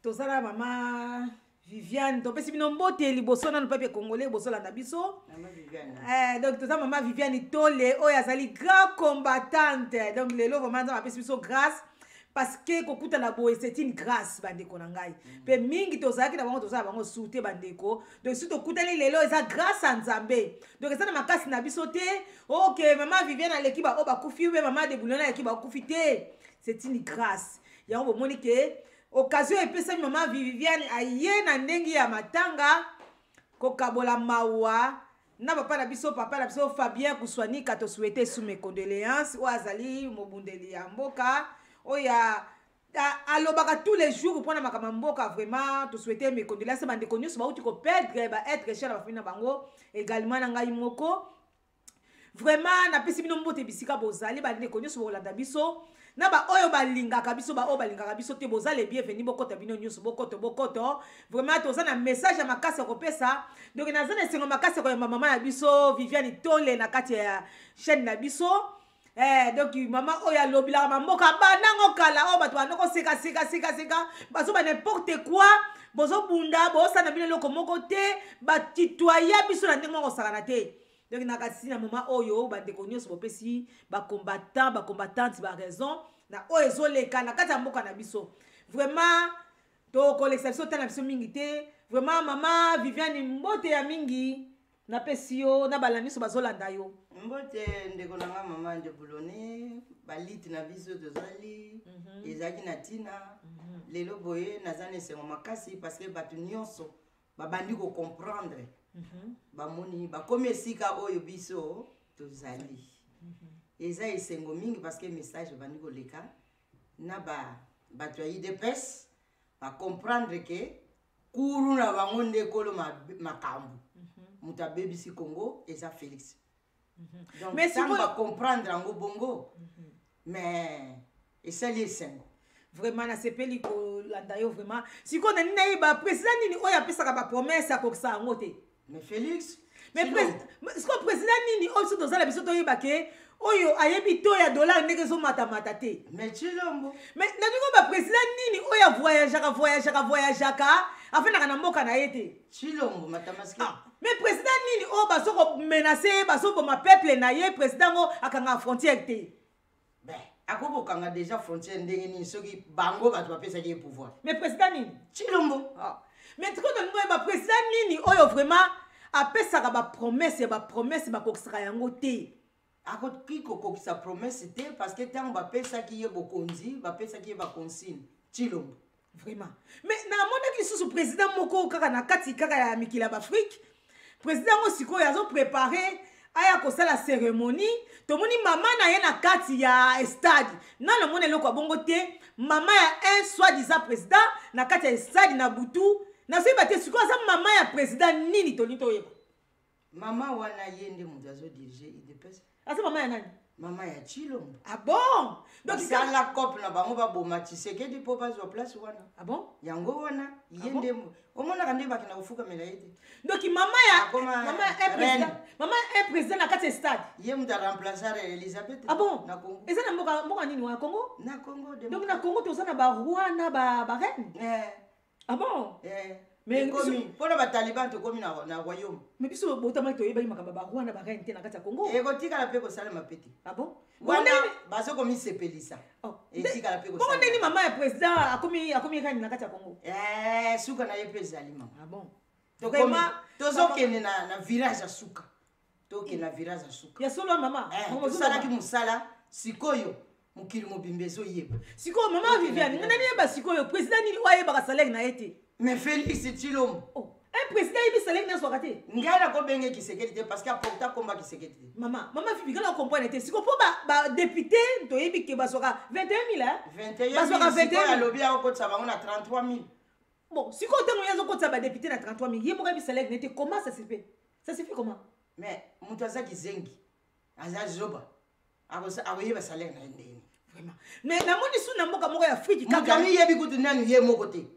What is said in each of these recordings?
Toza na mama Viviane, topesi bino mbote liboso nanu peuple congolais bozolanda biso. Donc toza mama Viviane Tole oyo azali grand combattante. Donc lelo vraiment Nzambe apesi biso grâce parce que kokutana boye c'est une grâce, bandeko na ngai. Mpe mingi tozalaki na bango, toza na bango su te, bandeko. Donc si tokutani lelo, eza grâce ya Nzambe. Donc eza na makasi na biso te. Ok, mama Viviane aleki baoyo bakufi, mpe mama Debulona aleki bakufi te. C'est une grâce. Yango bomoni ke occasion epesami, mama Viviane aye na ndenge ya matanga kokabola mawa na papa na biso, papa na biso Fabien Kuswanika. Tosouhaite su mes condoléances, oyo azali mobundeli ya mboka, oyo alobaka tous les jours mpona makambo ya mboka. Vraiment, tosouhaite mes condoléances bandeko nyonso bauti koperdre baêtre cher na bafamille na bango, également na ngai moko. Vraiment, napesi bino mbote bisika bozali, bandeko nyonso bokolanda biso, na baoyo balingaka biso, baoyo balingaka biso te, boza les bienvenus. Bokota bino nyonso, bokoto, bokoto. Vraiment, toza na message ya makasi ya kopesa. Donc naza na esengo makasi ya koyamba mama na biso Viviane Tole na kati ya chaîne na biso. Donc mama oyo alobilaka mamboka banango kala, oyo bato banda koseka seka seka seka, bazoba n'importe quoi, bozobunda, bozosala bino eloko moko te, batitoya biso na ndenge moko kosakana te. Donc na kasi na moment oyo, bandeko nyonso bopesi bacombattant, bacombattante baraison na oyo ezoleka na kati ya mboka na biso. Vraiment, tokolekisa biso ta na biso mingi te. Vraiment, mama Viviane, mbote ya mingi napesi yo na balandi nyonso bazolanda yo. Mbote, ndeko na nga mama Ndebulone. Balite na biso tozali, ezalaki na ntina. Lelo boye naza na esengo makasi parce que bato nyonso babandi kocomprendre, bamoni bakomi esika oyo biso tozali. Eza esengo mingi parce que message ebandi koleka na bato ya UDPS, bacomprendre ke kuru na bango nde ekolo makambo. Moto abebisi Congo eza Félix. Donc ntango bacomprendre yango bongo, mais esali esengo. Vraiment, nasepeli kolanda yo. Vraiment, sikoyo nani nayeba président nini oyo apesaka bapromesse, akokisa yango te? Mais Félix. Mais sikoyo président nini oyo biso tozala, biso toyeba ke oyo ayebi to ya dollar ndenge ezomatamata te? Mais Tshilombo. Mais nalingo baprésident nini oyo avoyageaka, voyageaka, voyageaka, afandaka na mboka na ye te? Tshilombo Matamaski. Ah, mais président nini oyo bazokomenace ye, bazoboma peuple na ye, président ngo akangaka frontière te? Ben, akoki kokanga déjà frontière ndenge nini soki bango bato bapesaki ye pouvoir? Mais président nini? Tshilombo. Ah. Mais tiko tolingi oyeba président nini oyo vraiment apesaka bapromesse ya bapromesse, bakokisaka yango te. Akoki kokokisa promesse te parce que ntango bapesaki ye bokonzi, bapesaki ye baconsigne, Tshilombo. Vraiment, mais namonaki lisusu président moko kaka na kati kaka ya mikili ya baafrike. Président yango sikoyo azoprépare aya kosala cérémonie, tomoni mama na ye na kati ya stade. Nano namoni eloko ya bongo te, mama ya un soi disant président na kati ya stade na butu. Nazoyeba te sikoyo aza mama ya président nini, tolingi toyeba. Mama wana, ye nde moto azodirige UDPS. Aza mama ya nani? Mama ya Tshilombo. Ah bon? Donc basala cope na bango, baboma Tshisekedi mpo bazwa place wana. Ah bon? Yango wana ye nde omonaka nde bakenda kofukamela ye te. Donc mama ya mama ya un président, mama ya un président na kati ya stade. Ye moto aremplacer Elizabeth. Ah bon? Na Congo. Eza na mboka nini wana, Congo? Na Congo. Donc na Congo toza na baroi na bareine? Eh. Ah bon? Eh. Mais ekomi mpona bataliban, tokomi na royaume. Mais biso botamaki, toyebaki makambo ya baroi na bareine te na kati ya Congo. Ekotikala mpe kosalema pe te. Ah bon? Wana bazokomisepelisa, etikala mpe. Bongo ndeni mama ya président akomi reine na kati ya Congo? Eh, suka na ye mpe ezali mama. Ah bon? Tozokende na virage ya suka, tokende na virage ya suka. Ya solo, mama? Tosalaki mosala, sikoyo mokili mobimba ezoyeba. Sikoyo mama Viviane, nga nani yeba sikoyo président nini oyo ayebaka salaire na ye te? Mais Félix Tshilombo. Oh. Un président ayebi salaire nyonso te? Ngai nakobenge Tshisekedi te parce que aporta komba Tshisekedi te. Mama Vivi, nga na comprendre te sikoyo mpo badéputé toyebi ke bazwaka 21 000. Bazwaka 21. Alobi akokotisa bango na 33 000. Bon, sikoyo ntango ye azokotisa badéputé na 33 000, ye moko ayebi salaire ne te, comment ça se fait? Ça se fait comment? Mais moto aza kizengi, aza zoba, akoyeba salaire na ye ndeni? Vraiment, mais namoni su na mboka moko ya Afrique. Kaka amiyebi kutu nanu ye moko te,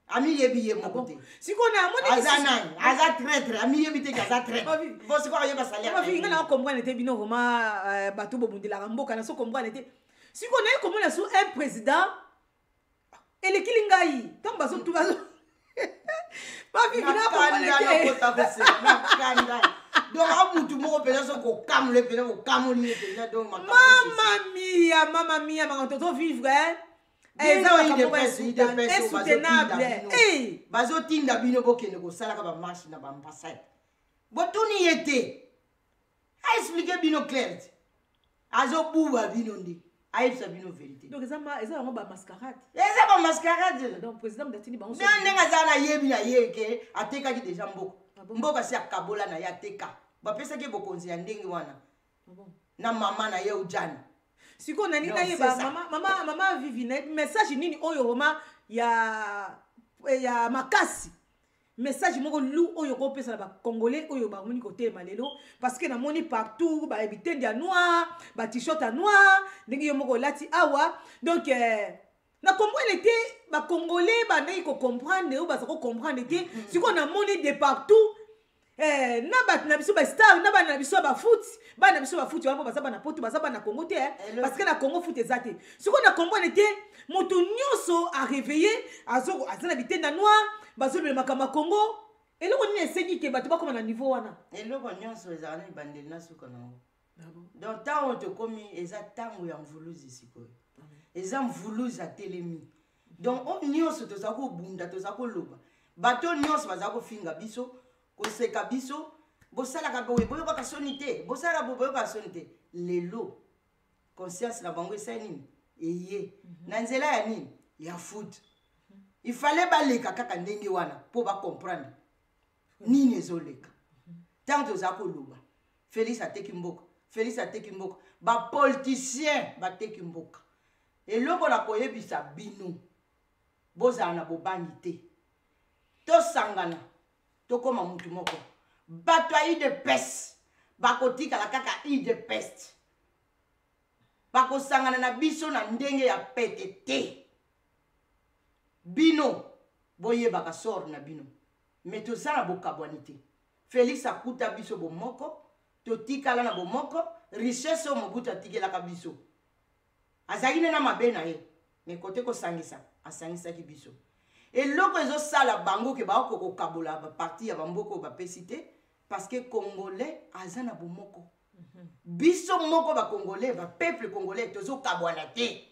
amiyebi ye moko te. Sikoyo namoni Aza nani? Aza traître, amiyebi te ke aza traître. Bon, sikoyo akoyeba salaire? Nga na comprendre te. Bino vraiment, bato bobundelaka mboka, naso comprendre te. Sikoyo naye komona su un président. Elekili ngai ntango bazotu bazo bavivinakanda. Donc a mutu moko mpenza so kokamula mpenza, kokamoli ye mpenza. Donc mama mia, mama mia, makambo tozovivre eza makambo insoutenable. Bazotinda bino bokende kosalaka bamarche na baambassade, botuni ye te aexpliquer bino clair te. Azobuba bino nde ayebisa bino vérité. Donc eza yango bamascarade. Eza bamascarade. Donc président Mudatini bango. Na ndenge aza, nayebi na ye ke atekaki déjà mboka. Mboka si akabola na ye, ateka, bapesaki ye bokonzi ya ndenge wana na mama na ye ujani. Sikoyo nalingi nayeba, mama Vivi, nayebi message nini oyo vraiment ya makasi, message moko lu oyo okopesa na bacongolais oyo bamoni kotelema lelo, parce que namoni partout babitendi ya noir, bat-shirt ya noir, ndenge yo moko olati awa. Donc na comprendre te, bacongolais bandaki kocomprendre oyo baza kocomprendre te. Sikoyo namoni de partout, na bato na biso bastar, na bana na biso ya bafoot, bana na biso bafoot wana, mpo baza bana poto, baza bana Congo te, parce que na Congo foot eza te. Sikoyo na comprendre te, moto nyonso aréveillé, aza na bitenda noir, bazolobela makambo ya Congo. Eloko nini esengi ke bato bakóma na niveau wana? Eloko nyonso ezala na ebandeli na suka nango. Donc ntango tokomi, eza ntango ya mvuluzi. Sikoyo eza mvuluzi atelemi. Donc oyo nyonso toza kobunda, toza koloba, bato nyonso baza kofinga biso, koseka biso, bosalaka boye boyokaka soni te, bosalaka boye boyokaka soni te. Lelo conscience na bango esali nini? Eye na nzela ya nini? Ya foot. Il fallait baleka kaka ndenge wana mpo bacomprendre nini ezoleka. Ntango toza koloba Félix ateki mboka, Félix ateki mboka, bapoliticien bateki mboka. Eloko na koyebisa bino, bozala na bobangi te, tosangana, tokóma mutu moko. Bato ya UDPS bakotikala kaka UDPS, bakosangana na biso na ndenge ya pete te. Bino boyebaka sort na bino, mais toza na bokabwani te. Félix akuta biso bomoko, totikala na bomoko. Richesse oyo Mobutu atikelaka biso, azalaki nde na mabe na ye, mais kote kosangisa, asangisaki biso. Eloko ezosala bango ke bakoka kokabola baparti ya bamboka oyo bapesi te, parce que congolais aza na bomoko. Biso moko bacongolais, bapeuple congolais, tozokabwana te.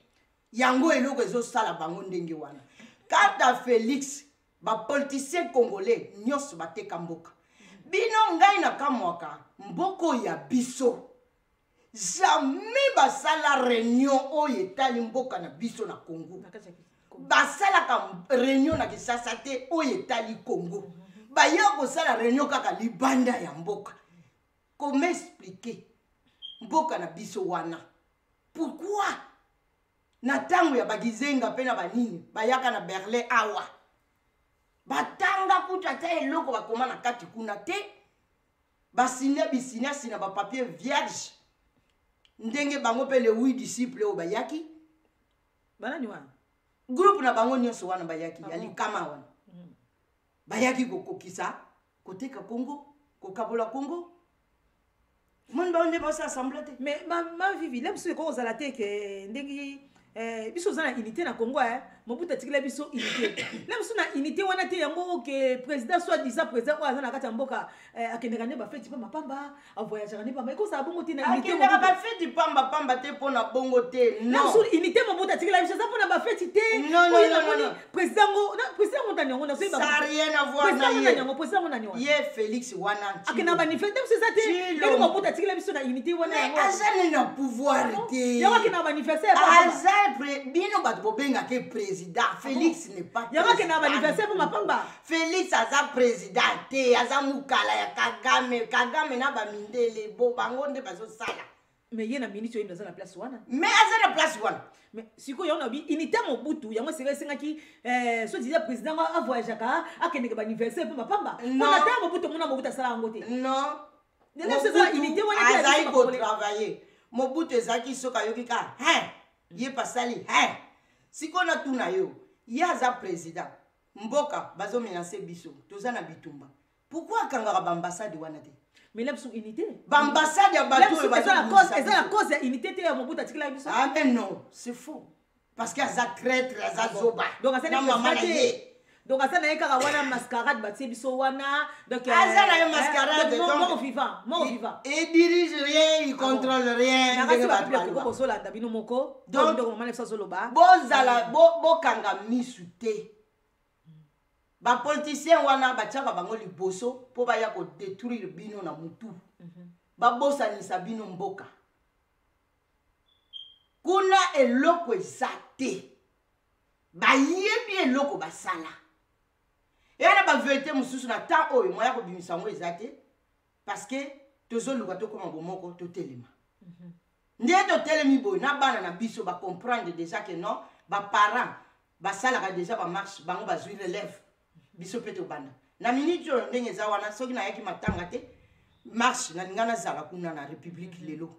Yango eloko ezosala bango ndenge wana. Kata Félix, bapoliticien congolais nyonso bateka mboka. Bino, ngai nakamwaka, mboka oyo ya biso, jamais basala réunion oyo etali mboka na biso na Congo. Basalaka réunion na Kinshasa te oyo etali Congo, baya kosala réunion kaka libanda ya mboka. Comment expliquer mboka na biso wana? Pourquoi na ntango ya bagizenga mpe na banini bayaka na Berlin awa, batanga kutu ata eloko bakoma na kati kuna te, basinya bisinyasi na bapapier vierge, ndenge bango mpe le huit disciple oyo bayaki? Banani wana? Groupe na bango nyonso wana bayaki ya likama wana, bayaki kokokisa koteka Congo, kokabola Congo. Moni bango nde basala semblant te. Mais ma Vivi, le biso ekoki kozala te ke ndenge biso oza na unité na Congo, Mobutu atikela biso unité na biso na unité wana te. Yango ke président, soit disant président oyo aza na kati ya mboka, akendeka nde bafeti pamba pamba, avoyageaka nde pamba. Ekozala bongo te na unité. Akendaka bafeti pamba pamba te mpo na bongo te. Na biso unité Mobutu atikela biso eza mpona bafeti te. Non, non, non, non. Président ngo, président ngo nani yango? Nazoyeba. Ça rien à voir na ye. Yango président ngo nani wana? Ye Félix wana. Akendaka banifete biso eza te ndenge Mobutu atikela biso na unité wana. Yango aza ne na pouvoir te. Yango akendaka baanniversaire. Aza bino bato bobengaka président, Félix n'est pas. Yango akendaka baanniversaire mpo mapamba. Félix aza président te, aza mokala ya Kagame. Kagame na bamindele bo bango nde bazosala. Mais ye na minute oyo aza na place wana. Mais aza na place wana. Mais sikoyo yango nabi unité Mobutu, yango esika esengaki so disait président ngo avoyageaka, akendeke baanniversaire mpo mapamba, mpona ta Mobutu omona Mobutu asala yango te. Non. Unité wana. Azali kotravailler. Mobutu ezalaki soki ayoki ka hein, ye pasali hein. Sikoyo natuna yo, ye aza président, mboka bazomenacer biso, toza na bitumba, pourquoi akangaka baambassade wana te? Mais la biso unité. Baambassade ya bato oyo. Eza na cause ya unité te ya Mobutu atikela biso. Ah mais non, c'est faux. Parce que aza traître, aza Ah bon. zoba. Donc aza na na mama na président te. ye. Donc aza na ye kaka wana mascarade, batie biso wana. Donc Aza na ye mascarade, donc, donc- mort vivant, mort vivant. Il dirige rien, il contrôle rien. Nakasi Ndenge bato bapeuple ya Kongo, baloba. bozolanda bino moko. Donc- Donc mama na biso azoloba. Bozala bokanga misu te. Bapoliticien wana batiaka bango liboso mpo baya kodétruire bino na mutu, babosanisa bino mboka. Kuna eloko eza te, bayebi eloko basala. Eya na bavérité mosusu na temps oyo moya kobimisa yango eza te, parce que tozoluka tokóma bomoko, totelema. Nde totelemi boye na bana na biso, bacomprendre déjà que non, baparent basalaka déjà bamarche, bango bazwi relève, biso mpe tobanda na minute oyo. Ndenge eza wana, soki nayaki matanga te, marche nalinga nazala kuna na République. Lelo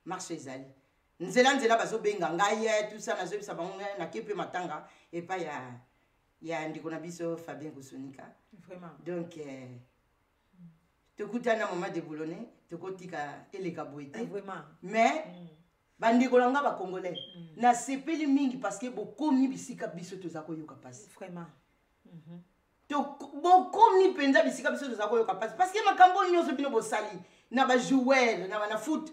marche ezali nzela nzela, bazobenga ngai tout ça, nazoyebisa bango ngai nake mpe matanga epai ya ndeko na biso Fabien Kosonika. Vraiment. Donc tokutani na mama de Boulonnais, tokotika eleka boye te. Vraiment. Mais bandeko na nga bacongolais, nasepeli mingi parce que bokomi bisika biso toza koyoka mpasi. Vraiment. Bokomi mpenza bisika biso toza koyoka mpasi, parce que makambo nyonso bino bosali na bajoueur na foot,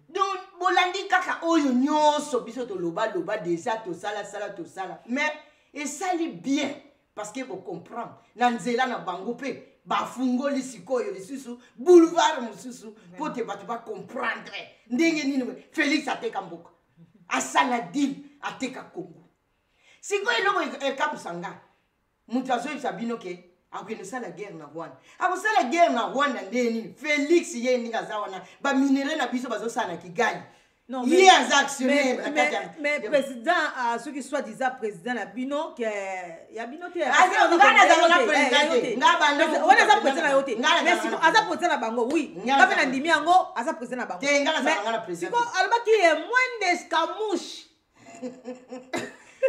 donc bolandi kaka oyo nyonso biso tolobaloba déjà, tosalasala, tosala, mais esali bien parce que bocomprendre na nzela na bango mpe bafungoli sikoyo lisusu boulevard mosusu mpo te bato bacomprendre ndenge nini Félix ateka mboka, asala deal, ateka Congo. Sikoyo eloko ekapusa nga, moto azoyebisa bino ke akokende kosala guerre na Rwanda, akosala guerre na Rwanda nde nini? Félix ye ndenge aza wana, baminerais na biso bazosala na Kigali, Non, ye aza actionnaire na kati mais président, soki soit disant président na bino ke ya bino te. Nga nazalaka na président te. Nga banda Wana aza président na yo te. Nga nazalaka Mais siko na aza président na bango, oui. Nga Nga mpe nazalaka nandimi yango, aza président na bango. Te, nga nazalaka Mais na président siko te. alobaki ye moins d'escarmouche.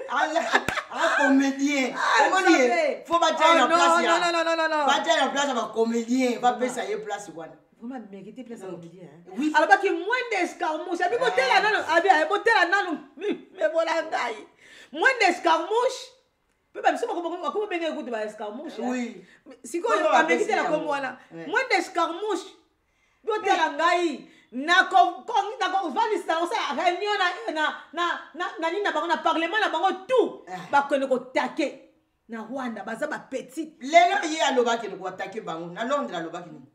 Aza comédien. Omoni ye, Nzambe. faut batia ye na Oh, non, place ya non, non, non, non, non. batia ye na place ya bacomédien, bapesa ye place wana. Vraiment mérité place ya comédien, hein. Oui. Alobaki moins d'escarmouche, abi botela nanu, abi aye botela nanu memola ngai moins d'escarmouche mpe babiso bakoma benge ekuti ba escarmouche, hein. Oui. Sikoyo Bongo amérité bapesi na kombo yango. wana. Moins d'escarmouche, biotela ngai nakovandisa, kosala réunion na nini na bango, na parlement na bango, tout. Ah. Bakende kotake na Rwanda, baza bapetit. Lelo ye alobaki koatake bango na Londres, alobaki nini?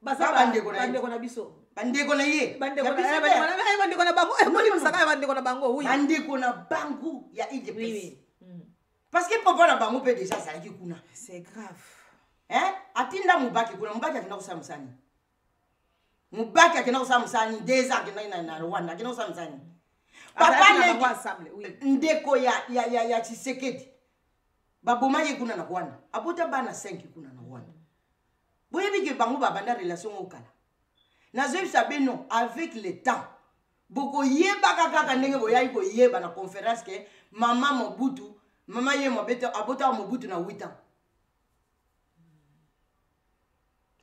Baza Ba bandeko na ye. bandeko na biso. Bandeko na ye. Bandeko Ya na biso eh, te. bandeko na bango, kolimbisaka ya bandeko na bango, oui. Bandeko na bango ya Oui, UDPS, oui. Parce que papa na bango mpe déjà azalaki kuna. C'est grave. Hein? Atinda Mubaki kuna. Mubaki akenda kosala mosala nini? Mubaki akenda kosala mosala nini? Déjà akendaki na Rwanda, akenda kosala mosala nini? Papa Azalaki na bango leki ensemble, oui. ndeko ya Tshisekedi, baboma ye kuna na Rwanda, abota bana 5 kuna na Rwanda. Boyebi ke bango babanda relation oyo kala. Nazoyebisa bino, avec le temps bokoyebaka kaka ndenge boyaki koyeba na conférence ke mama Mobutu, mama ye abotaka Mobutu na 8 ans.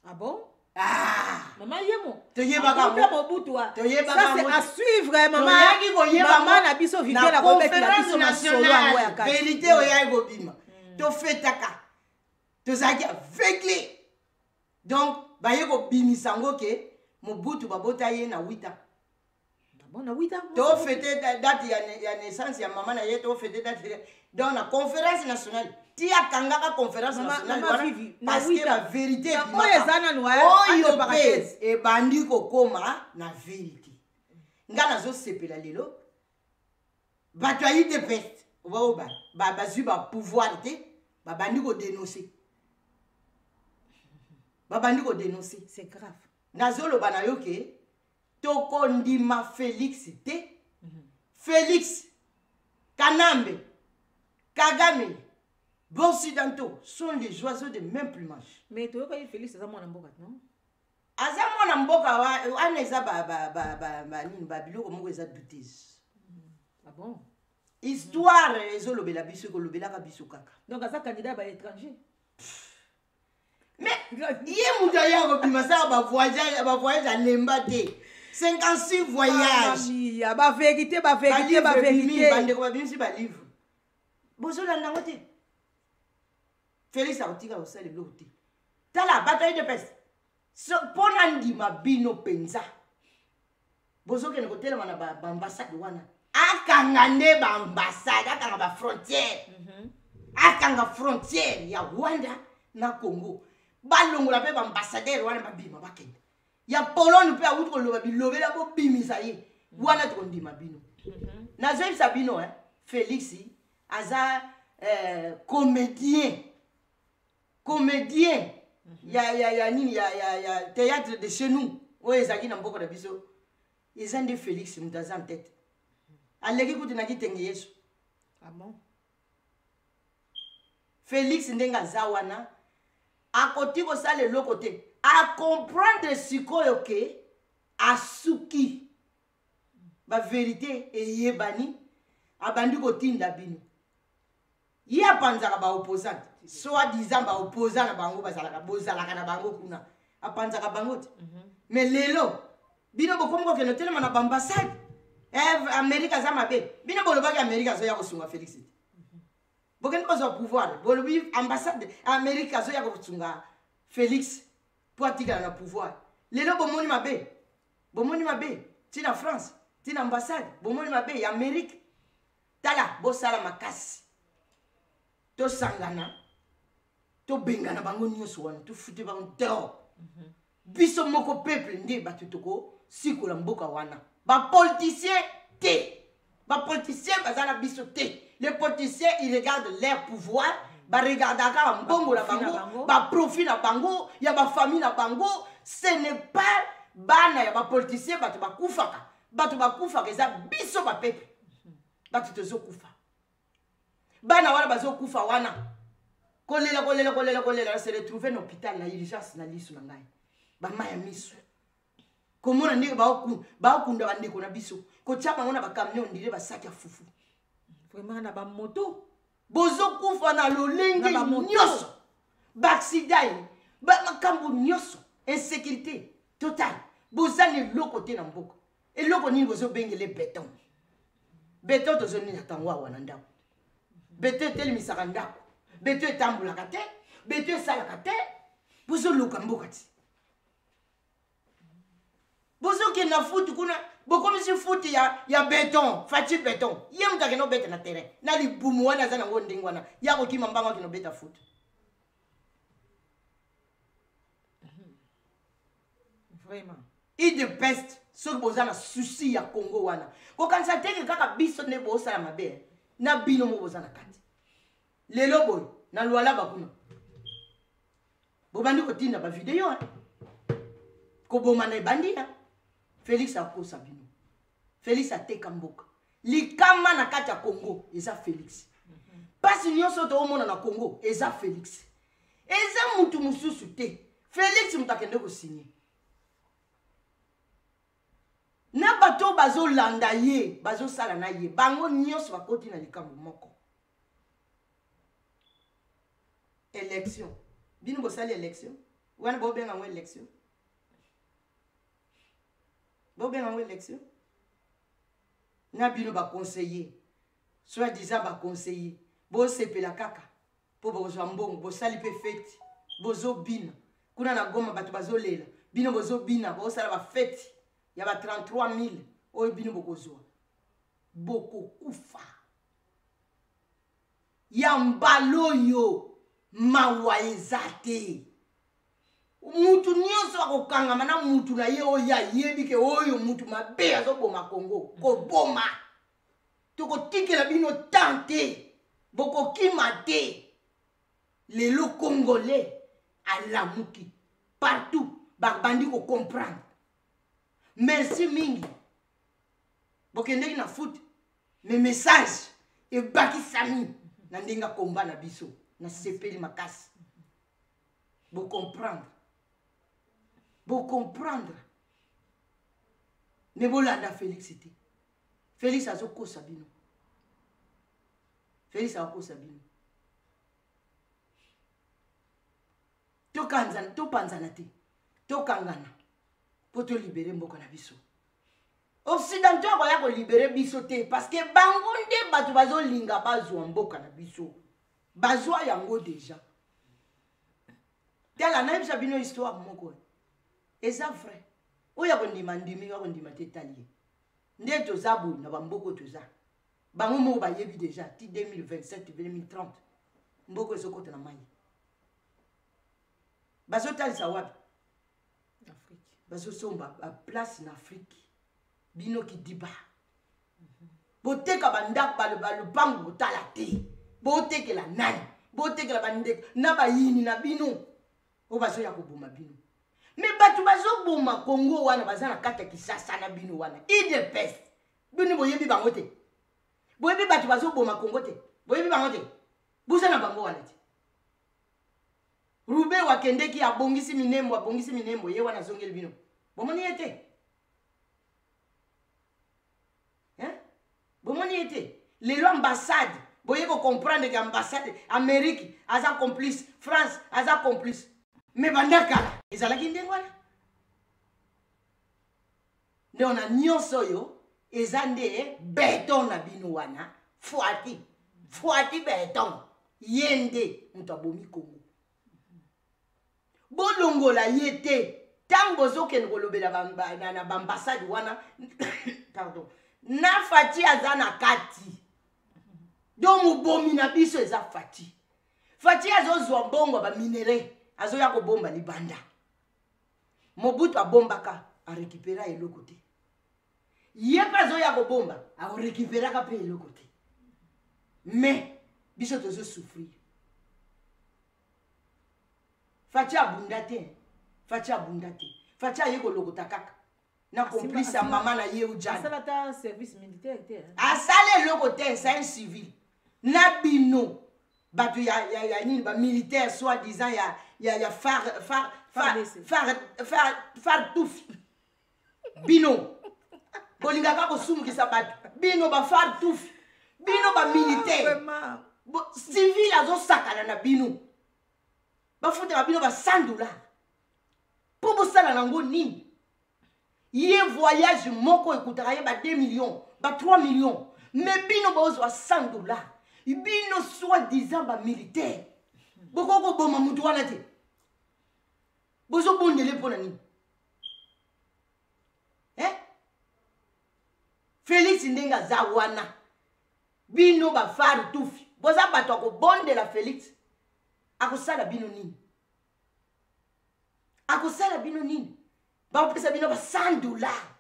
Ah bon? Ah. Mama yemo Toyebaka Abota yango. Mobutu, ah. Toyebaka Ça c'est yango. à suivre, hein, mama. Toyaki koyeba Mama yango na biso Viviane na akobetela conférence biso masolo yango ya nationale. kati. Vérité oyaki kobima, tofetaka, tozalaki aveugle. Donc baye kobimisa yango ke Mobutu babota ye na 8 ans. Ah bon, na 8 ans? Tofete date ya naissance ya mama na ye, tofete date. Donc na conférence nationale, ti akangaka conférence Mama- nationale Mama wana, Vivi, na parce que 8 ans. bavérité Na ebimaka. oyo eza nanu, eh, Oyo entre mpe parenthèses. ebandi kokóma na vérité. Nga nazosepela lelo, bato ya UDPS oyo bazwi bapouvoir te, babandi kodénoncer, babandi kodénoncer. C'est grave. Nazoloba na yo ke tokondima Félix te. Félix, Kanambe, Kagame, Occidentaux sont les oiseaux de même plumage. Mais toyokaki Félix aza mwana mboka, non? Aza mwana mboka wana, eza banini, babiloko moko eza douteuse. Ah bon? Histoire ezolobela biso, ekolobelaka biso kaka. Donc aza candidat ba étranger? Mais ye moto aya kobima sala bavoyage, alemba te. 56 voyage. Ya bavérité, bavérité, bavérité. Bandeko babimisi balivre, bozolanda yango te. Félix akotika kosala eloko te. Tala bato ya UDPS, mpo na ndima bino mpenza, bozokende kotelema na baambassade wana. Akanga nde baambassade, akanga bafrontière, akanga frontière ya Rwanda na Congo, balongola mpe baambassadeur wana, babima, bakende. Ya Pologne mpe awuti koloba bilobela, bobimisa ye wana, tokondima bino. Nazoyebisa bino, eh, Félix aza comédien, comédien ya nini, ya théâtre de chez nous oyo ezalaki na mboka na biso. Eza nde Félix moto aza en tête, aleki kutu na kitenge Yesu. Ah bon? Félix ndenge aza wana, akoki kosala eloko te. Acomprendre sikoyo ke asuki, bavérité eyebani, abandi kotinda bino. Ye apanzaka baopposant, soit disant baopposant na bango, bazalaka, bozalaka na bango kuna, apanzaka bango te. Mais lelo bino bokomi kokende otelema na baambassade. Amerike aza mabe. Bino bolobaki Amerike azoya kosunga Félix te. Bokende kozwa pouvoir, bolobi ambassade Amerike azoya kosunga Félix mpo atikala na pouvoir. Lelo bomoni mabe, bomoni mabe ntina France, ntina ambassade, bomoni mabe ya Amerike. Tala, bosala makasi, tosangana, tobengana bango nyonso wana, tofute bango dehors. Biso moko peuple nde bato tokosikola mboka wana, bapoliticien te. Bapoliticien baza na biso te. Les politiciens, ils regardent leur pouvoir, baregardaka kaka mbongo na bango, baprofit na bango, ya bafamille na bango. Ce n'est pas bana ya bapoliticien bato bakufaka. Bato bakufaka eza biso bapeuple, bato tozokufa. Bana wana bazokufa wana, kolela, kolela, kolela, kolela, se retrouve na hôpital na urgence. Na liso na ngai, bama ya miso, komona ndenge baokunda bandeko na biso, kotia bango na bacamion ndire basaki ya fufu. Vraiment, na bamoto. Bozokufa na lolenge nyonso, baaccident, makambo nyonso, insécurité totale. Boza na eloko te na mboka. Eloko nini bozobengele béton? Béton tozoninaka yango awa na ndako. Béton etelemisaka ndako, béton etambolaka te, béton esalaka te. Bozoluka mboka ti bozokenda foot kuna, bokomisi foot ya béton. Fatshi Béton, ye moto akende obeta na terrain na libumu wana aza nango ndenge wana ya kokima mbango, akende obeta foot. Vraiment. UDPS, soki boza na souci ya Congo wana, kokanisa teke kaka biso nde bosala mabe. Na bino moko boza na kati. Lelo boye na Lualaba kuna, bobandi kotinda bavideo, kobomana ebandi. Ya Félix akosa bino. Félix ateka mboka. Likama na kati ya Congo eza Félix. Mpasi nyonso toomona na Congo eza Félix, eza mutu mosusu te. Félix moto akende kosigner na bato bazolanda ye, bazosala na ye, bango nyonso bakoti na likambo moko: élection. Bino bosali élection wana, bobenga yango élection, bobenga yango élection. Na bino baconseiller, soit disant baconseiller, bosepela kaka mpo bokozwa mbongo. Bosali mpe feti, bozobina kuna na Goma, bato bazolela, bino bozobina, bozosala bafeti ya ba 33 000 oyo bino bokozwa. Bokokufa ya mbala oyo, mawa eza te. Mutu nyonso akokangama na mutu na ye oyo ayebi ke oyo mutu mabe azoboma Kongo, koboma. Tokotikela bino tan te, bokokima te. Lelo Congolais alamuki partout, babandi kocomprendre. Merci mingi. Bokendeki na foot, mais message ebakisami na ndenge akomba na biso. Nasepeli makasi. Bocomprendre, bocomprendre, me bolanda Félix te. Félix azokosa bino, Félix akokosa bino. Topanzana te, tokangana mpo tolibérer mboka na biso. Occidentaux akoya kolibere biso te, parce que bango nde bato bazolinga bazwa mboka na biso, bazwa yango deja. Tala, nayebisa bino histoire moko eza vrai, oyo akondima ndimi, oyo akondima te etali ye. Nde toza boye na bamboka oyo toza, bango moko bayebi deja ti 2027 2030 mboka ezokota na mai. Bazotalisa wapi? Bazosomba baplace na Afrique. Bino kidiba, boteka bandako, balupango, botala te botekela nani, botekela bandeko na bayini na bino oyo bazoya koboma bino. Me bato bazoboma Kongo wana baza na kati ya Kisasa na bino wana UDPS. Bino boyebi bango te, boyebi bato bazoboma Kongo te, boyebi bango te, boza na bango wana te. Rube wakendeki abongisi minembo, abongisi minembo, ye wana azongeli bino, bomoni ye te, hein? Bomoni ye te. Lelo ambassade, boye kocomprendre ke ambassade Amérique aza complice, France aza complice, me banda kala ezalaki ndenge wana. Nde na nyonso oyo eza nde beton na bino wana, Fwati Fwati beton, ye nde moto abomi Kongo. Bolongola ye te. Ntango bozokende kolobela na baambassade wana, pardon, na Fati aza na kati, donc mobomi na biso eza Fati. Fati azozwa mbongo ya baminere, azoya kobomba libanda. Mobutu abombaka, arekipera eloko te. Ye mpe azoya kobomba, akorekiperaka mpe eloko te. Mais biso tozosouffrir. Fati abunda te, Fati abunda te. Fati aye kolokota kaka na complice ya mama na ye. Ujana asala eloko te, c'est un civil. Na bino bato ya, ya, ya nini, bamilitaire soi disant ya, ya, ya far, far, far, far, far, far tufi, bino bolingaka kosumukisa bato. Bino bafar tufi, bino bamilitaire civil azosakana na bino, bafutaka bino ba 100 dollar mpo bosala nango nini? Ye voyage moko ekutaka ye ba 2 millions, ba 3 millions, mais bino bozwa 100 dollar. Bino soi disant bamilitaire, bokoki koboma motu wana te, bozobondele mpo na nini, eh? Félix ndenge aza wana, bino bafar tufi boza bato ya kobondela. Félix akosala bino nini? Akosala bino nini? Bapesa bino ba 100 dollar.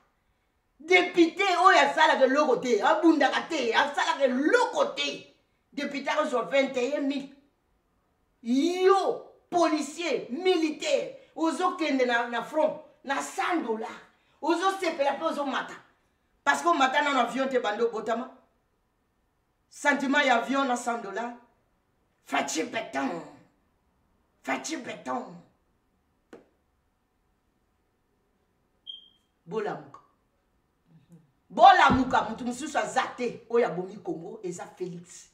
Député oyo asalaka eloko te, abundaka te, asalaka eloko te, député akozwa 21 000. Yo policier militaire ozokende na front na 100 dollar, ozosepela mpe ozomata, parce que omata nano avion te bando obotama. Sentiment ya avion na 100 dollar. Fatshi beton, Fatshi beton. Bolamuka, bolamuka. Moto mosusu aza te oyo abomi Congo, eza Félix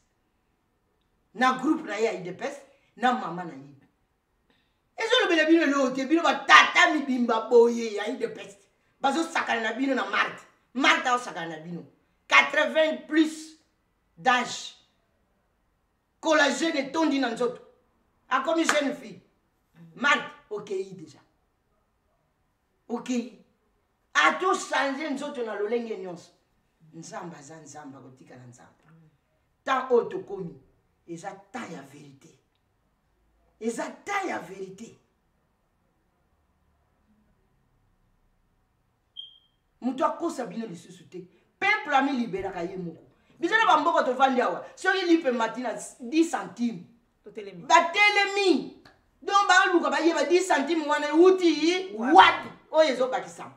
na groupe na ye ya UDPS na mama na ye. Ezolobela bino eloko te. Bino batata mibimba boye ya UDPS, bazosakana na bino na Marte. Marte aosakana na bino, 80 plus d'âge, collagène etondi na nzoto, akomi jeune fille. Marte okei déjà, okei atochange nzoto na lolenge nyonso. Nzambe aza Nzambe, akotikala Nzambe. Temps oyo tokomi eza temps ya vérité, eza temps ya vérité. Moto akosa bino lisusu te. Peuple amiliberaka ye moko. Biso na bamboka tovandi awa, soki lipe mati na 10 centime, batelemi. Donc baluka bayeba 10 centime wana euti wapi, oyo ezobakisama.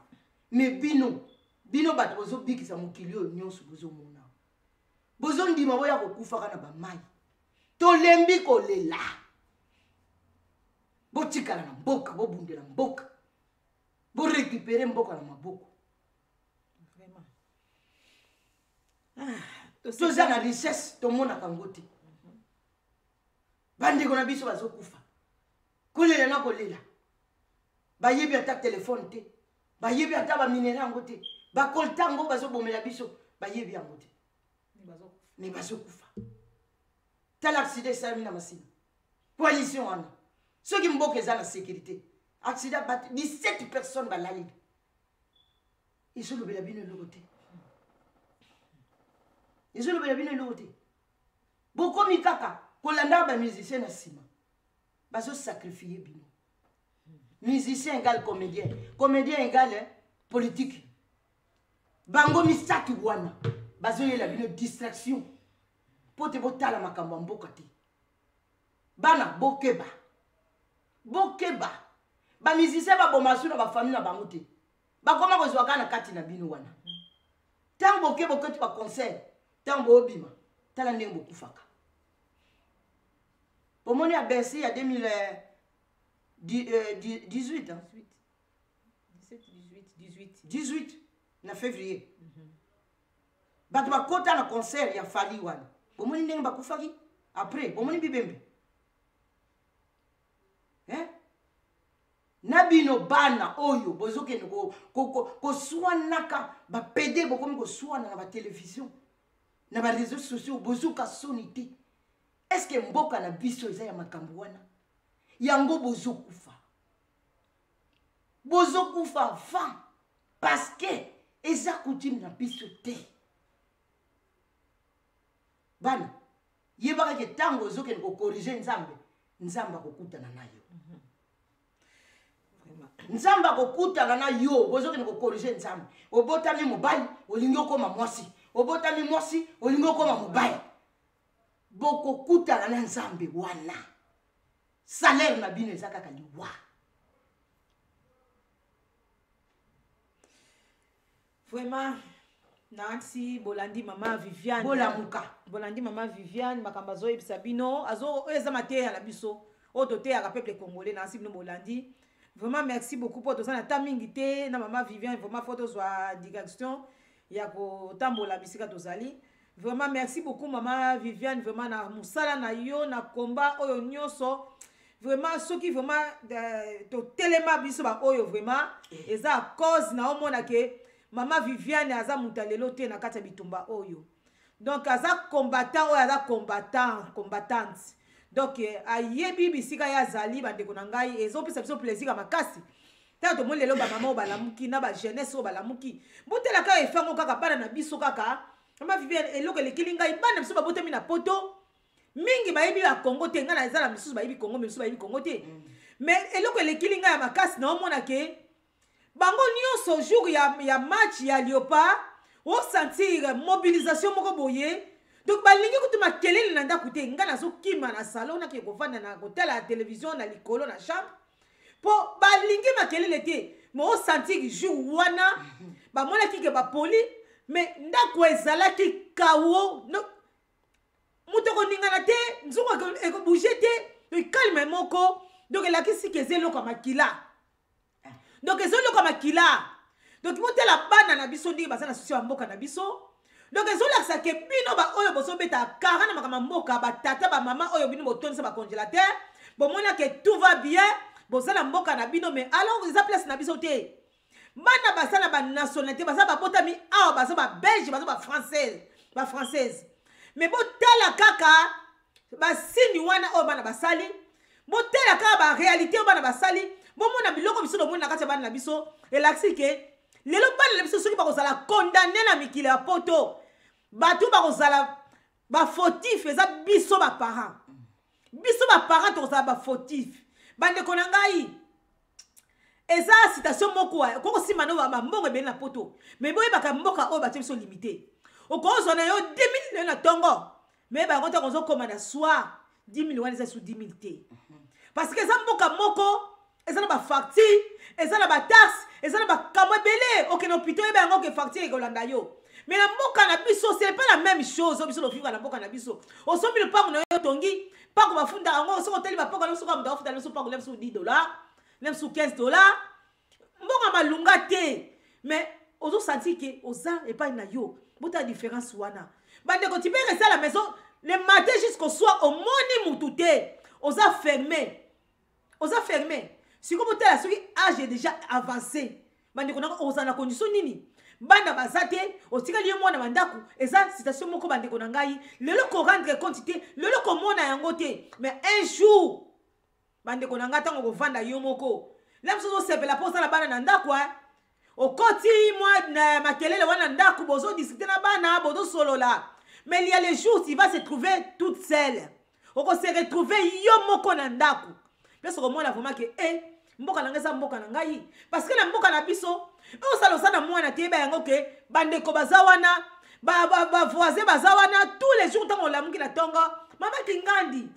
Me bino, bino bato bozobikisa mokili oyo nyonso bozomona, bozondima boya kokufaka na bamai. Tolembi kolela. Botikala na mboka, bobundela mboka, borécupere mboka na maboko. Toza na richesse, tomonaka yango te. Bandeko na biso bazokufa kolela na kolela, bayebi ata telefone te, bayebi ata baminerais yango te. Bakolta yango bazobomela biso, bayebi yango te, me bazokufa. Tala accident esalami na Masina, coalition wana. Soki mboka eza na sécurité, accident, bato 17 personnes balali, ezolobela bino eloko te, ezolobela bino eloko te. Bokomi kaka kolandaka bamusicien na nsima, bazosacrifie bino. Musicien égale comédien, comédien égale politique. Bango misato wana bazoyela bino distraction mpo te botala makambo ya mboka te. Bana, bokeba, bokeba. Bamusicien baboma su na bafamille na bango te, bakoma kozwa kaka na kati na bino wana. Ntango boke, bokoti baconcert, ntango boobima, tala ndenge bokufaka. Bomoni ya Bercy ya 2018, 18 na février, bato bakota na concert ya Fally wana, bomoni ndenge bakufaki. Après bomoni bibembe, eh? Na bino bana oyo bozokende koswanaka bapede, bokomi koswana na batelevizio, na bareseau sociaux, bozoka soni te. Est-ce mboka na biso eza ya makambo wana? Yango bozokufa, bozokufa avant, parce que eza coutume na biso te. Bana, yebaka ke ntango ozokende kocorriger Nzambe, Nzambe akokutana na yo. Nzambe akokutana na yo. Bozokende kocorriger Nzambe. Obotami mobali, olingi okóma mwasi. Obotami mwasi, olingi okóma mobali. Bokokutana na Nzambe wana. Salaire na bino eza kaka liwa. Vraiment, nansi bolandi mama Viviane. Bolamuka. Bolandi mama Viviane, makambo azoyebisa bino, oyo eza mateya na biso oyo toteyaka peuple congolais. Nansi bino bolandi. Vraiment, merci beaucoup, mpo toza na ta mingi te na mama Viviane. Vraiment, faut tozwa direction ya kotambola bisika tozali. Vraiment, merci beaucoup, mama Viviane, vraiment na mosala na yo na komba oyo nyonso. Vraiment, soki vraiment totelema biso baoyo, vraiment eza à cause na omona ke mama Viviane aza moto ya lelo te na kati ya bitumba oyo. Donc aza combattant oyo, aza combattant, combattante. Donc ayebi bisika ye azali. Bandeko na ngai, ezopesa biso plaisir ya makasi ntango tomoni lelo bamama oyo balamuki na bajeunesse oyo balamuki. Botela kaka efango kaka bana na biso kaka. Mama Viviane, eloko elekeli ngai, bana biso babotami na Poto mingi bayebi ya Kongo te. Ngai na eza na misusu bayebi Kongo, misusu bayebi Kongo te. Mais eloko elekili ngai ya makasi, naomona ke bango nyonso jour ya match ya Léopard, osentir mobilisation moko boye. Donc balingi kutu makelele na ndako te. Ngai nazokima na salon, nake kovanda na kotala ya télévision na likolo na chambre, mpo balingi makelele te. Mais osentir jour wana bamonaki ke bapoli, mais ndako ezalaki kawo no, moto ekoningana te, nzungu ekobouger te, donc calme moko. Donc elakisi ke eza eloko ya makila, donc eza eloko ya makila. Donc botala bana na biso ndenge baza na souci ya mboka na biso. Donc ezolakisa ke bino baoyo bozobeta kara na makambo ya mboka, batata, bamama oyo bino botondisa bacongélateur, bomona ke tout va bien, boza na mboka na bino. Mais alors eza place na biso te. Bana baza na banationalité, baza babotami awa, baza babelge, baza bafrançaise, bafrançaise. Mais botala kaka basini wana oyo bana basali, botala kaka baréalité oyo bana basali, bomona biloko biso tomoni na kati ya bana na biso. Elakisi ke lelo bana na biso, soki bakozala condamné na mikili ya Poto, bato bakozala bafautif eza biso baparent. Biso baparent tokozala bafautif. Bandeko na ngai, eza citation moko okokosimba no bambongo ebele na Poto, mais boyebaka mboka oyo batie biso limité. Okozwa na yo 10 000 na ntongo, mais bango ntango ozokoma na soir, 10 000 wana eza su 10 000 te, parce que eza mboka moko eza na bafacture, eza na bataxe, eza na bakambo ebele. Okende hôpital, oyeba yango ke facture ekolanda yo. Mais na mboka na biso, c'est pas la même chose. Biso lovivre na mboka na biso, osombi lopango na yo, otongi mpango, bafundaka yango. Soki otali bapango na biso, kaka moto afuta na biso mpango na biso 10 $, na biso 15 $, mboka malunga te. Mais ozosentir ke oza epai na yo. Botala différence wana, bandeko. Tu peux rester à la maison le matin jusqu'au soir, omoni mutu te, oza fermé, oza fermé. Sikoyo botala soki âge est déjà avancé, bandeko nanga, ozala na condition nini? Bana baza te, otikali ye mwana bandako. Eza situation moko, bandeko na ngai, lelo korendre compte te, lelo komona yango te. Mais un jour, bandeko na ngai, ntango kovanda yo moko, la mosusu osepela mpo osala bana na ndako, okoti mwa na makelele wana ndako, bozodiscute na bana, bozosolola. Mais il y a les jours tu vas se trouver toute seule, okose retrouver yo moko na ndako. Place okomona vraiment ke e mboka na ngai eza mboka na ngai, parce que na mboka na biso, osala osala na mwana te, yeba yango ke bandeko baza wana, bavoisin baza wana tous les jours. Ntango olamuki na ntongo, mama Kingandi,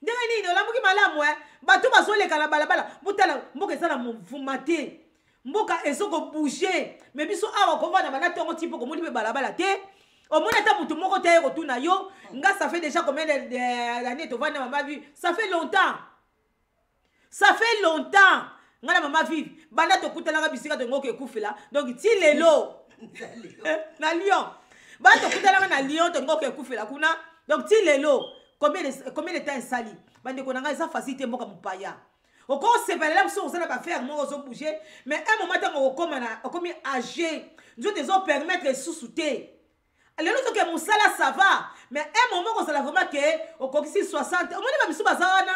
ndenge nini, olamuki malamu? E bato bazoleka na balabala, botala, mboka eza na movuma te, mboka ezokobouge. Mais biso awa, kovanda banda ntongo ti mpo komoni mpe balabala te, omoni ata motu moko te aye kotuna yo. Nga, ça fait déjà combien d'années tovandi na mama Vive? Ça fait longtemps, ça fait longtemps. Nga na mama Vive, banda tokutanaka bisika tongoki ekufela, donc ti lelo na Lyon. Banda tokutanaka na Lyon, tongoki ekufela kuna, donc ti lelo, combien de temps esali? Bandeko na ngai, eza facile te. Mboka mopaya, okosepela mosusu, oza na baaffaire moko, ozobouge. Mais un moment, ntango okokóma na okomi âgé, nzoto ezopermettre lisusu te. Lelo soki mosala, ça va, mais un moment kozala vraiment ke okokisi 60. Omoni bamisu baza wana,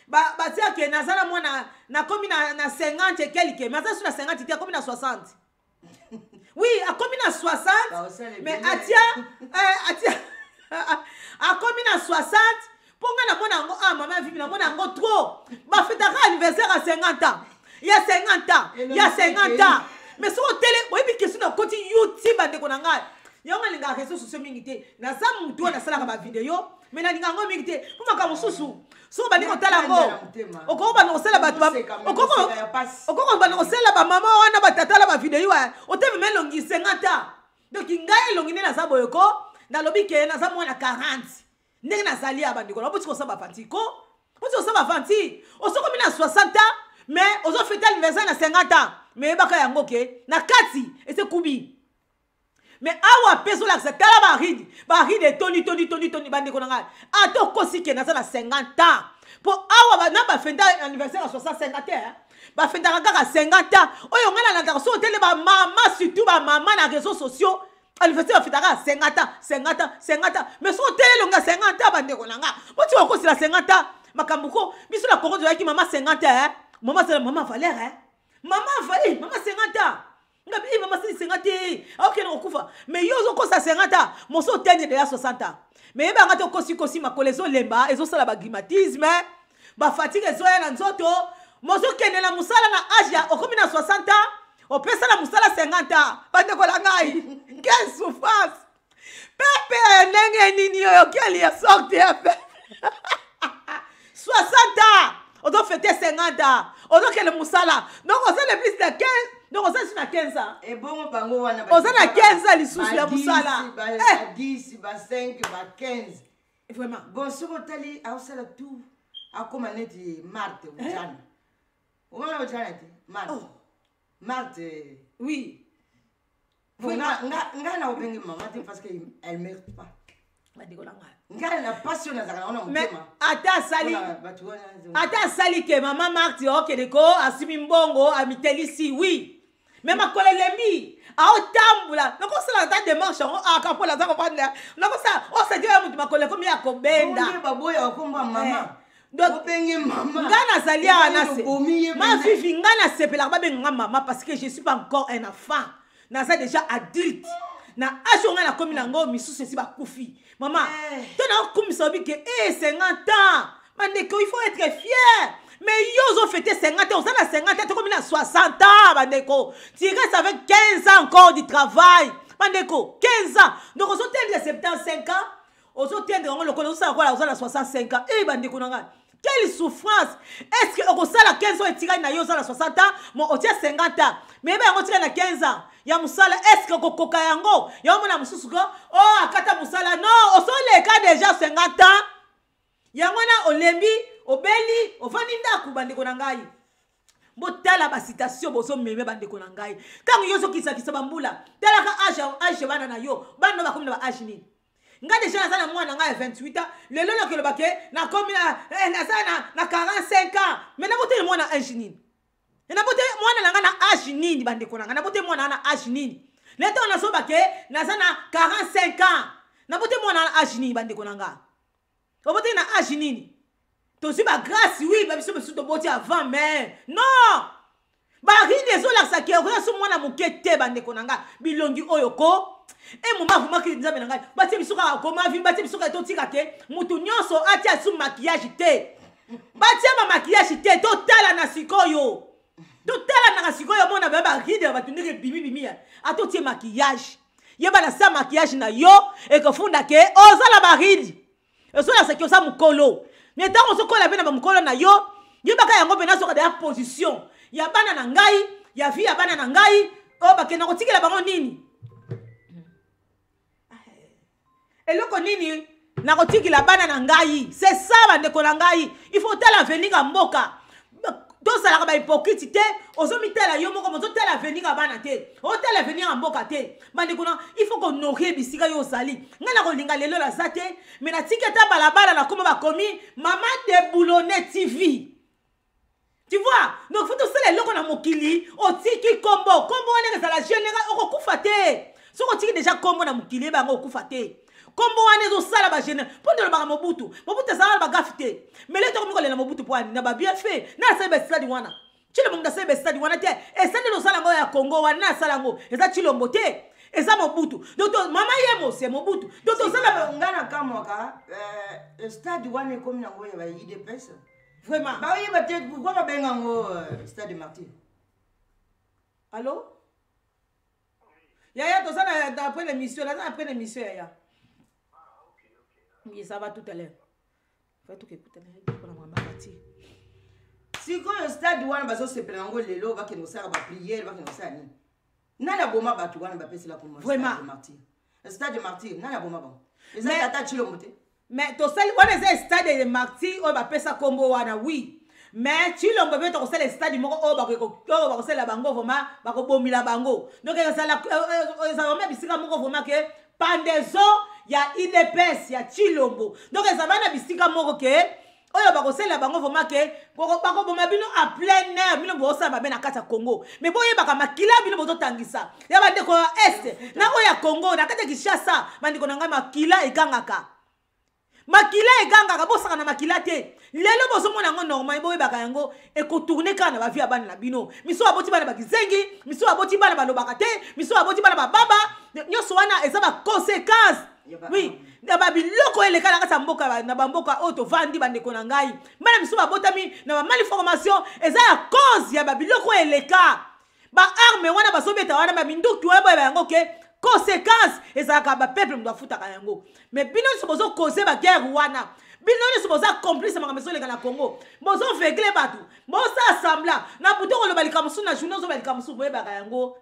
batia ke naza na mwana, nakomi na 50 et quelque, mais aza su na 50 te, akomi na 60. Oui, akomi na 60, mais atia akomi na 60. Mpo ngai namona yango, ah, mama Vivi, namona yango trop. Bafetaka anniversaire ya 50 ans, ya 50 ans, ya 50 ans. Mais soki otele, oyebi question, nakoti YouTube. Bandeko na ngai, yango nalingaka réseau sociaux mingi te. Naza motu oyo nasalaka bavideo, mais nalinga yango mingi te, mpo makambo mosusu, soki obandi kotala yango, okoki banda kosala bato, okoki banda kosala bamama wana, batata na bavideo, otevema elongi 50 ans. Donc ngai, elongi nde naza boye ko, nalobi ke naza mwana 40, ndenge nazali ya bandeko na boti kosala bafanti ko, oti kosala bafanti. Osokomi na 60 ans, mais ozofete anniversaire na 50 ans, mais yebaka yango ke na kati esekubi. Mais awa mpe ezolakisa, tala barides, barides etondi, tondi, tondi, tondi. Bandeko na ngai, ata okosi ke naza na 50 ans, mpo awa na bafenda anniversaire ya 65 te, bafendaka kaka 50 ans. Oyo ngai nalandaka, soki otele bamama, surtout bamama na réseaux sociaux, anniversaire bafetaka 50 ans, 50 ans, 50 ans. Mais soki otele elongi ya 50 ans, bandeko na nga, boti bakosela 50 ans makambo ko. Biso na Kongo tozalaki mama 50 ans, mama sala, mama Valeur, mama Valeur, mama 50 ans. Ngabi e mama sili 50 te, aokende kokufa. Mais yo ozokosa 50 ans, moso otende deya 60 ans. Mais yebanga te, okosikosi, makolo ezolemba, ezosala bagrimatisme, bafatigue ezoya na nzoto. Mozokende na mosala na age ya okomi na 60 ans, opesa na mosala 50 ans. Bandeko na ngai, quelle souffrance! Pepe ndenge nini oyo? Quelle ya sorte ya pepe? 60 ans, ozofete 50 ans, ozokende mosala, donc oza le plus de 15, donc oza lisusu na 15 ans. Ebongo bango wana? Oza na 15 ans lisusu ya mosala. Ba 10, ba 5, ba 15. Vraiment. Bon, soki otali, aosala tout akóma neti Marte Ojana. Omona Ojana te, Marte? Oh. Marte. Oui. Bon, nga na obenge mama te, parce que elle mérite pas. Bandeko na ngai, ngai na pasi oyo nazalaka nango na mais motema ata asali, mpona bato wana. Ata asali ke mama Marti okende ko asimi mbongo, amitelisi, oui, mais makolo elembi, aotambola, nakosala ata démarche yango akapola, aza comprendre, nakosala osadi oyo motu makolo ekomi ya kobenda. Bongo nde baboya bakomba mama. Donc, obenge mama. Nga nazali awa na se Obomi ye. Ma Vivi, nga nasepelaka babenga nga mama, parce que je suis pas encore un enfant, naza déjà adulte. Na age oyo ngai nakomi nango, misusu esi bakufi, mama. Eh. To naokumisa, obi ke e 50 ans, bandeko, il faut être fier. Mais yo ozofete 50 ans, oza na 50 ans, tokomi na 60 ans. Bandeko, tu restes avec 15 ans encore du travail. Bandeko, 15 ans, donc ozotendre 75 ans, ozotendre yango lokola ozosala kola oza na 65 ans. E bandeko na ngai, quelle souffrance! Est ce que okosala 15 ans etikali na yo? Oza na 60 ans, mo otia 50 ans, mais yeba yango, otikali na 15 ans ya mosala. Est ce que okokoka yango? Yango mona mosusu ko o oh, akata mosala. Non, osoleka déjà 50 ans, yango wana olembi, obeli, ovandi ndako. Bandeko na ngai, botala basituation bozomeme. Bandeko na ngai, ntango yo ozokisakisa bambula, talaka age bana na yo. Bana no bakomi na baage nini? Nga deja naza na mwana ngai ya 28 ans. Lelo nakoloba ke nakomi naza na 45 ans, mais naboteli mwana age nini? Nabote mwana na ngai na age nini? Bandeko na ngai, nabote mwana na age nini? Ntango nazoba ke naza na 45 ans, naboti mwana na age nini? Bandeko na nga, oboti na age nini? Tozwi bagrâce, oui, babiso mosusu toboti avant, mais non, barides ezolakisa ke okoya so mwana moke te. Bandeko na nga, bilongi oyo ko e moma vumaki, Nzambe na ngai, batie biso kaka koma vi, batie biso kaka. Totika ke mutu nyonso atia su maquillage te, batia bamaquillage te. Totala na sikoyo, totalanaka sikoyo, omona ba barides ya bato ndenge ebimibimi. Ata otie maquillage, yeba na sa maquillage na yo ekofunda ke oza na barides, ezolakisa ke oza mokolo. Me ntango ozokola mpe na bamokolo na yo, yebaka yango mpe nazoka deya position ya bana na ngai, ya vie ya bana na ngai oyo bakenda kotikela bango nini, eloko nini nakotikela bana na ngai. C'est ça, bandeko na ngai, il faut otala avenir ya mboka. Tozalaka bahypocrite te. Ozomitala yo moko, ozotala avenir ya bana te, otala avenir ya mboka te. Bandeko na, il faut kohonorer bisika yo ozali. Ngai na kolinga lelo naza te, me natiki ata balabala, nakoma bakomi Mama de Boulone TV, tu vois. Donc faut tosala eloko na mokili, otiki kombo, kombo wana ezala général, okokufa te. Soki otiki déjà kombo na mokili, yebango okufa te. Kombo wana ezosala bagéné mpo ndolobaka Mobutu. Mobutu azalaka na bagaffes te, mais lelo tokomi kolela Mobutu mpo ani na babienfait na asali basali wana. Tshilombo moto asali basali wana te. Esali osala yango ya Congo wana na asala yango, eza Tshilombo te, eza Mobutu. Donc mama Yemo, c'est Mobutu. Donc tosala. Nga na kamwaka, stade wana ekomi nango ya ba UDPS. Vraiment. Baoyeba te pourquoi babenga yango stade Martyr. Allo yaya, toza na après l'émission, naza après l'émission yaya. Oui, ça va tout à l'heure. Faut tout écouter mpona mama kati. Sikoyo stade wana bazosepela yango lelo, bakende kosala baprière, bakende kosala nini? Nani aboma bato wana bapesela kombo Vraiment. stade Martyr? Stade Martyr, nani aboma bango? Eza tata Tshilombo te. Mais tosali wana, eza stade de Martyr oyo bapesa nkombo wana, oui, mais Tshilombo mpe tokosala stade moko oyo oyo bakosalela bango vraiment, bakobomila bango. Donc ezala ezala vraiment bisika moko vraiment ke pendaison ya UDPS ya Tshilombo. Donc ezala na bisika moko ke oyo bakosalela bango vraiment ke bakoboma bino à plein air. Bino bozosala mabe na kati ya Congo, mais boyebaka makila bino bozotangisa ya bandeko ya Est na oyo ya Congo na kati ya Kinshasa. Bandeko na ngai, makila egangaka, makila egangaka. Bosaka na makila te. Lelo bozomona yango normal, boyebaka yango ekotourner kaka na bavie ya bana na bino. Miso aboti bana bakizengi, miso aboti bana balobaka te, miso aboti bana bababa. Nyonso wana eza baconséquence, oui, na babiloko eleka na kati ya mboka, na bamboka oyo tovandi. Bandeko na ngai, bana miso babotami na bamalformation, eza ya cause ya babiloko oyo eleka. Baarme wana bazobeta wana, baminduki wana, boyeba yango ke conséquence ezalaka bapeuple moto afutaka yango. Mais bino nyonso bozocauser baguerre wana, bino nyonso boza complice. Makambo ezoleka na Congo, bozovegle bato, bosala semblant na butu koloba likambo mosusu, na journée ozoba likambo mosusu. Boyebaka yango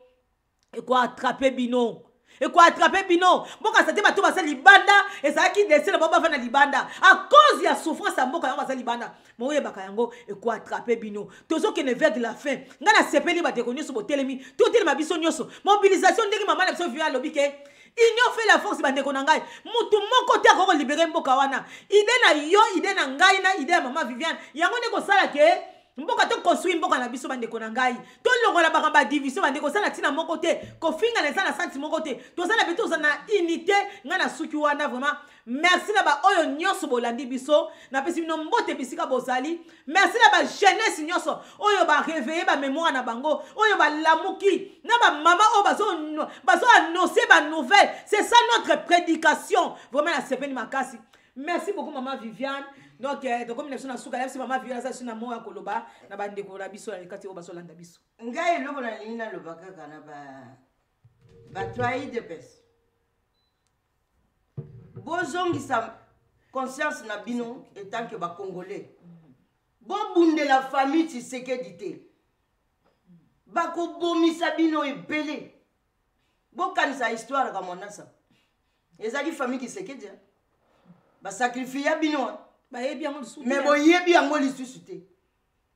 ekoattraper bino, ekoattraper bino. Mbokasa te, bato baza libanda, ezalaki dese na bango bavanda libanda à cause ya souffrance ya mboka yango, baza libanda. Moyebaka yango ekoattraper bino. Tozokende vers la fin. Ngai nasepeli, bandeko nyonso botelemi, totelema biso nyonso, mobilisation ndenge mama na biso vie alobi ke union fait la force. Bandeko na ngai, mutu moko te akoki kolibérer mboka wana. Idée na yo, idée na ngai, na idée ya mama Viviane, yango nde kosala ke mboka toconstruire mboka na biso. Bandeko na ngai, tolongola makambo ya division. Bandeko, oza na ntina moko te kofingana, eza na santi moko te. Toza na be, toza na unité. Ngai na suki wana. Vraiment merci na baoyo nyonso bolandi biso, napesi bino mbote bisika bozali. Merci na bajeunesse nyonso oyo baréveiller bamémoire na bango, oyo balamuki, na bamama oyo bazo annoncer banouvelle. C'est ça notre prédication. Vraiment nasepeli makasi. Merci beaucoup, mama Viviane. Donc tokomi na biso na suka. Yabisi mama Viviane aza biso na moya koloba na bandeko na biso na kati oyo bazolanda biso. Ngai eloko nalingi naloba kaka na bato ya UDPS: bozongisa conscience na bino etant que bacongolais. Bobundela famille Tshisekedi te, bakobomisa bino ebele. Bokanisa histoire Kamwina Nsapu, ezalaki famille Tshisekedi basacrifier bino. Bayebi yango lisusu. Me boyebi yango lisusu te.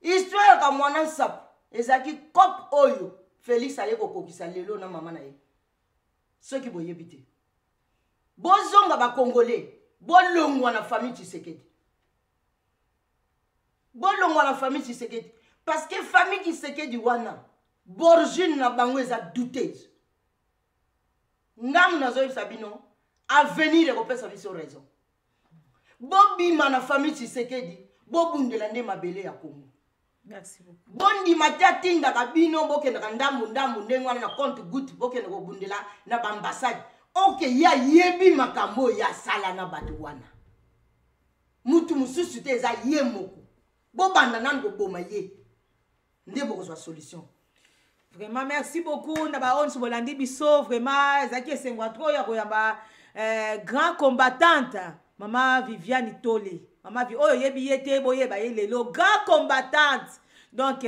Histoire Kamwina Nsapu ezalaki cope oyo Félix aye kokokisa lelo na mama na ye. Soki boyebi te, bozonga bacongolais, bolongwa na famille Tshisekedi, bolongwa na famille Tshisekedi, parce que famille Tshisekedi wana, origine na bango eza douteuse. Ngambu nazoyebisa bino, avenir ekopesa biso raison. Bobima na famille Tshisekedi, bobundela nde mabele ya Congo. Merci beaucoup. Bondima te atindaka bino bokendaka ndambu ndambu ndenge wana na compte goutte, bokende kobundela na baambassade. Oke, ye ayebi makambo oyo asala na bato wana, mutu mosusu te, eza ye moko. Bobanda nanu koboma ye nde bokozwa solution. Vraiment, merci beaucoup na baoyo nyonso bolandi biso. Vraiment, ezalaki esengo ya trop ya koyamba grand combattante mama Viviane Tole. Mama Vi oyo oyebi ye te, boyeba ye lelo, grand combattante. Donc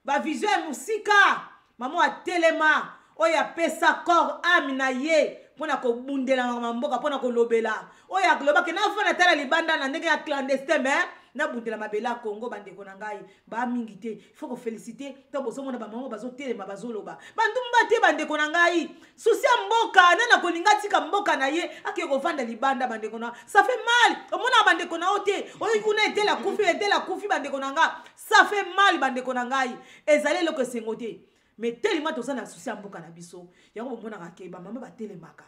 bavision ya mosika, mama atelema, oyo apesa corps âme na ye mpona kobundela makambo ya mboka, mpona kolobela oyo alobaki nafanda tala libanda na ndenge ya clandestin, mais nabundela mabele ya Congo. Bandeko na ngai, bamingi te, il faut koféliciter to bozomona bamama bazotelema, bazoloba bandumba te. Bandeko na ngai, souci ya mboka, nani akolinga tika mboka na ye ake kovanda libanda? Bandeko na, ça fait mal. Omonaka bandeko na yo te, oyoki kuna etele akufi, etele akufi. Bandeko na nga, ça fait mal. Bandeko na ngai, ezali eloko esengo te, mais telema toza na souci ya mboka na biso. Yango bomonaka ke bamama batelemaka,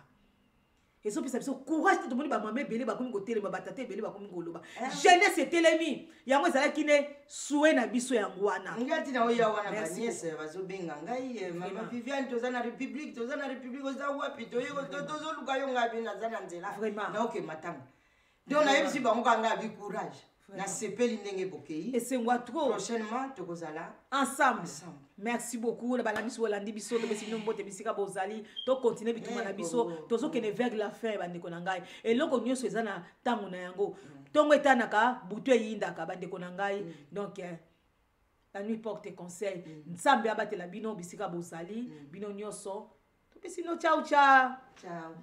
ezopesa biso courage te. Tomoni bamama ebele bakomi kotelema, batata ebele bakomi koloba, jeunesse etelemi. Yango ezalaki ne souhait na biso, yango wana. Ngai ntina oya wana, baniese bazobenga ngai: "Mama Viviane, toza na république, toza na république, oza wapi? Tozoluka yo." Ngai mpe naza na nzela, naokema ntango. Donc nayebisi bango kaka, ngai abi courage, nasepeli ndenge bokei. Esengwa trop. Prochainement tokozala ensemble. Merci beaucoup na balandi biso, bolandi biso. Topesi bino mbote bisika bozali. Tocontinuer bitumba na biso, tozokende vers la fin. Bandeko na ngai, eloko nyonso eza na ntango na yango. Ntongo etanaka, butu eyindaka, bandeko na ngai. Donc la nuit porte conseil. Nzambe abatela bino bisika bozali, bino nyonso. Topesi bino ciao ciao. Ciao.